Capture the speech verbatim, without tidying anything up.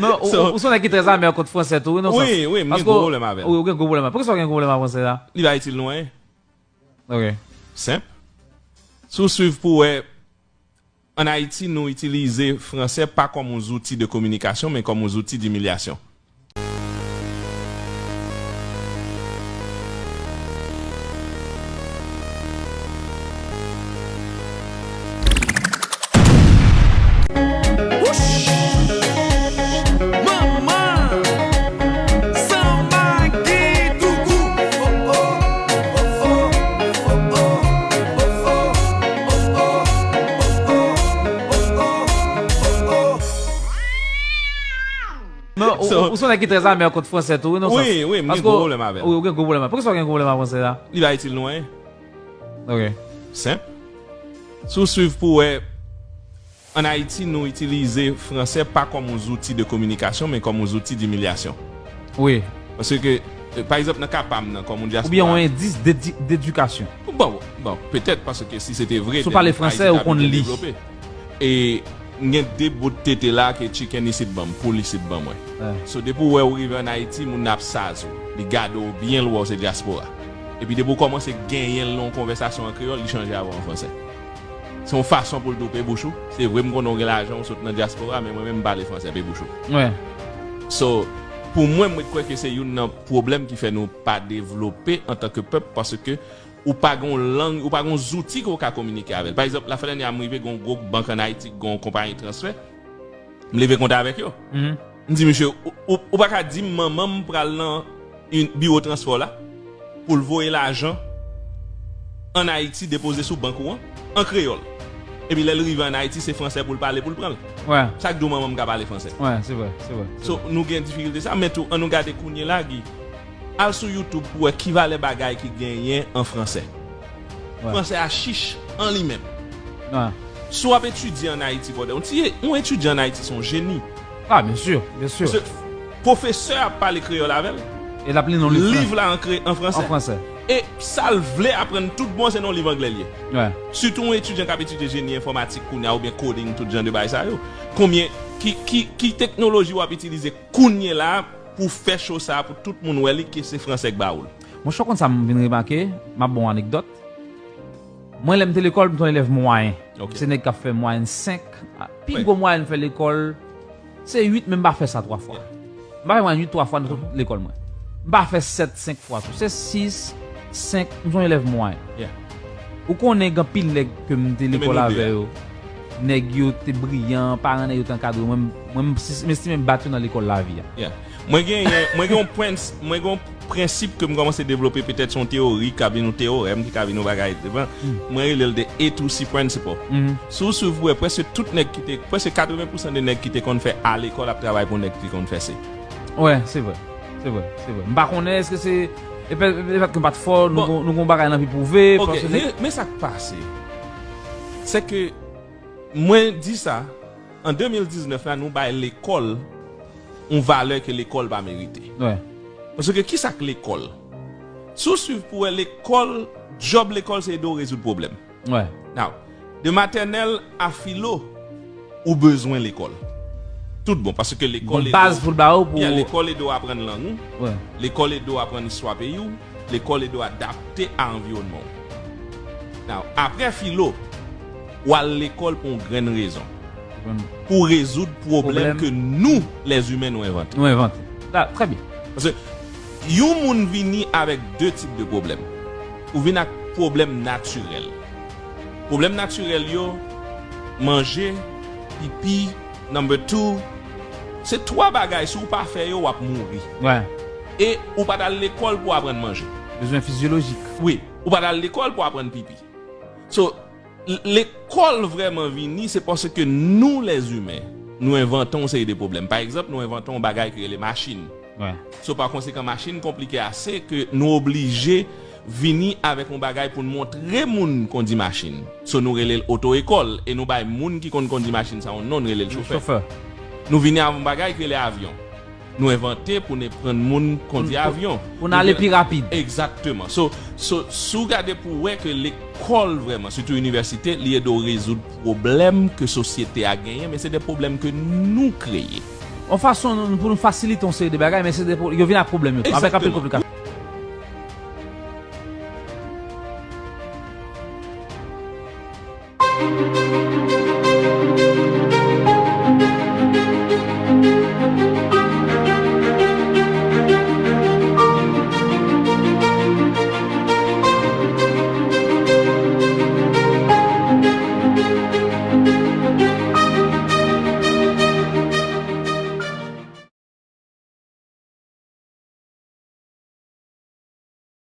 Non, ou, ou se yon nèg ki trè amè kont fransè tou, wi, non, Sans? Wi, wi, m gen gwo pwoblèm avè l. Wi, ou gen gwo pwoblèm avè l. Poukisa w gen gwo pwoblèm ak fransè la? Li pa itil nou anyen. Ok. Senp. Si w swiv pou w wè, ann Ayiti, nou itilize fransè pa kòm yon zouti de kominikasyon, men kòm yon zouti dimilyasyon. Non, ou, ou, ou se yon nèg ki trè amè kont fransè tou, wi, non, Sans? Wi, wi, m gen gwo pwoblèm avè l. Wi, ou gen gwo pwoblèm avè l. Poukisa w gen gwo pwoblèm ak fransè la? Li pa itil nou anyen. Ok. Senp. Si w swiv pou w wè, ann Ayiti, nou itilize fransè pa kòm yon zouti de kominikasyon, men kòm yon zouti dimilyasyon. Wi. Paske, eh, pa egzanp, nan ka pa m nan, kòm yon dyaspora. Oubyen yon endis dedi-, dedikasyon. Bon, bon, petèt, paske si se te vre, si w pale fransè, ou konn li. E m gen de bout tete la ke Chicken isit ban m, poul isit ban mwen. So, depi w wè ou rive ann Ayiti, moun nan ap saz ou. Li gade w byen, l wè w se dyaspora. Epi depi w kòmanse genyen l nan yon konvèsasyon an kreyòl, li chanje avè w an fransè. Se yon fason pou l di w pe bouch ou. Se vre, m konnen w gen lajan, w sot nan dyaspora, men mwen menm m pale fransè, pe bouch ou. So, pou mwen, mwen kwè ke se youn nan pwoblèm ki fè nou pa devlope antanke pèp, paske ou pa gen yon lang, ou pa gen yon zouti ke w ka kominike avè l. Pa egzanp, lafèdènyè a m rive gen yon gwo bank ann Ayiti, gen yon konpayi transfè, m leve kont avèk yo. M di, "Mesye, ou, ou, ou pa ka di m manman m pral nan yon biwo transfè w la pou l voye lajan ann Ayiti depoze sou bank ou an, an kreyòl. Epi lè l rive ann Ayiti, se fransè pou l pale pou l pran l." Sa k di w manman m ka pale fransè? Wi, se vre, se vre. So, nou gen difikilte sa, men tou, an nou gade kounye la, Guy. Al sou YouTube pou w wè ki valè bagay ki genyen an fransè. Fransè a chich an li menm. Si w ap etidye ann Ayiti, brother, yon ti, yon etidyan ann Ayiti se yon jeni. Ah, byen si, byen si. Paske pwofesè a ap pale kreyòl avè l. E l ap li nan liv la. Liv la an kre-, an fransè. An fransè. E sa l vle aprann tout bon, se nan liv anglè l ye. Sitou yon etidyan k ap etidye jeni enfòmatik kounye a oubyen coding, tout jan de bagay sa yo. Konbyen, ki, ki, ki teknoloji w ap itilize kounye la pou fè cho sa a, pou tout moun wè li, ke se fransè k ba ou l? Monchè, w konn sa m vin remake, m ap ba w anekdòt. Mwen, lè m te lekòl, m te yon elèv mwayen. Se nèg k ap fè mwayèn senk. Pi gwo mwayèn m fè lekòl, se uit, men m pa fè sa twa fwa. M pa fè mwayèn uit twa fwa nan tout lekòl mwen. M pa fè sèt senk fwa tou. Se sis, senk, m se yon elèv mwayen. Ou konnen gen anpil nèg ke m te lekòl avè yo. Nèg yo te briyan, paran nèg yo te ankadre yo. Mwen, mwen, m si-, m estime m bat yo nan lekòl lavi a. Mwen gen, mwen gen yon prens-, mwen gen yon prensip ke m kòmanse devlope, petèt se yon teyori ki ka vin yon teyorèm, ki ka vin yon bagay devan. Mwen rele l the A two C principle. Si w swiv, w wè, prèske tout nèg ki te, prèske katreven pousan de nèg ki te konn fè A lekòl ap travay pou nèg ki te konn fè C. Wi, se vre. Se vre, se vre. M pa konnen èske se, e pè-, e pètèt ke m pa t fò, nou gon, nou gon bagay n anvi pwouve, paske men, men sa k pase, se ke mwen di sa, an de mil diznèf la, nou bay lekòl yon valè ke lekòl pa merite. Paske ki sa k lekòl? Si w swiv pou wè lekòl, djòb lekòl se ede w rezoud pwoblèm. Now, de matènèl a filo, ou bezwen lekòl. Tout bon, paske lekòl ede w, lekòl ede w aprann lang ou, lekòl ede w aprann istwa peyi w, lekòl ede w adapte a anviwònman w. Now, apre filo, w al lekòl pou yon grenn rezon. Pou rezoud pwoblèm ke nou, lèzimen, nou envante. Nou envante. Trè byen. Paske yon moun vini avèk de tip de pwoblèm. Ou vin ak pwoblèm natirèl. Pwoblèm natirèl yo, manje, pipi, number two, se twa bagay, si w pa fè yo, w ap mouri. E ou pa t al lekòl pou w aprann manje. Bezwen fizyolojik. Wi, ou pa t al lekòl pou w aprann pipi. So, l-, lekòl vrèman vini, se paske nou, lèzimen, nou envante yon seri de pwoblèm. Pa egzanp, nou envante yon bagay ki rele machin. So, pa konsekan, machin konplike ase ke nou oblije vini avèk yon bagay pou n montre moun kondi machin. So, nou rele l oto-ekòl, e nou bay moun ki konn kondi machin sa yon non, n rele l chofè. Nou vini avèk yon bagay ki rele avyon. Nou envante pou n aprann moun kondi avyon. Pou n ale pi rapid. Egzakteman. So, so, si w gade pou w wè ke lekòl vrèman, sitou inivèsite, li ede w rezoud pwoblèm ke sosyete a genyen, men se de pwoblèm ke nou kreye. yon fason nou- pou nou fasilite yon seri de bagay, men se de pro- yo vin ak pwoblèm yo tou, avèk anpil konplikasyon.